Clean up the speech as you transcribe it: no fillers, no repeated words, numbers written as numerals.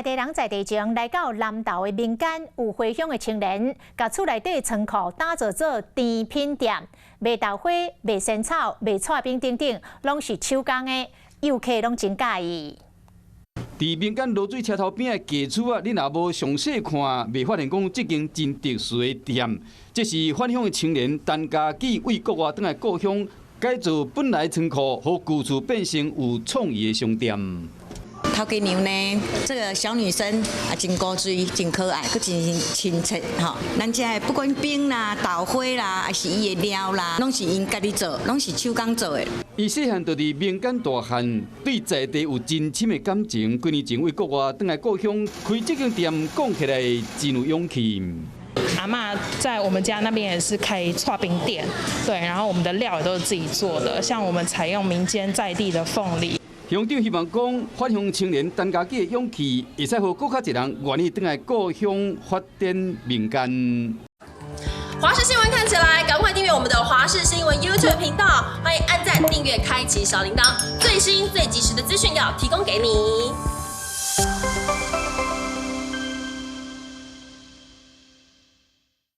地人在地前來到南投的民間，有回鄉的青年，共厝內底倉庫打造做甜品店，賣豆花、賣仙草、賣剉冰等等，攏是手工的，遊客攏真佮意。佇民間濁水車頭邊的街區啊，你若無詳細看，袂發現講這間真特殊的店。這是返鄉的青年陳家記為國外轉來故鄉，改造本來倉庫，予舊厝變成有創意的商店。頭家娘呢，這個小女生啊，真古錐，真可愛，閣真親切吼。咱遮的不管冰啦、豆花啦，抑是伊的料啦，攏是𪜶家己做，攏是手工做的。伊細漢就佇民間大漢，對在地有真深的感情。幾年前為國外轉來故鄉開這間店，講起來真有勇氣。阿嬤在我們家那邊也是開剉冰店，對，然後我們的料也都是自己做的，像我們採用民間在地的鳳梨。鄉長希望講，返鄉青年陳家記的勇氣，會使予閣較濟人願意轉來故鄉發展民間。華視新聞看起來，趕快訂閱我們的華視新聞 YouTube 頻道，歡迎按讚、訂閱、開啟小鈴鐺，最新最及時的資訊要提供給你。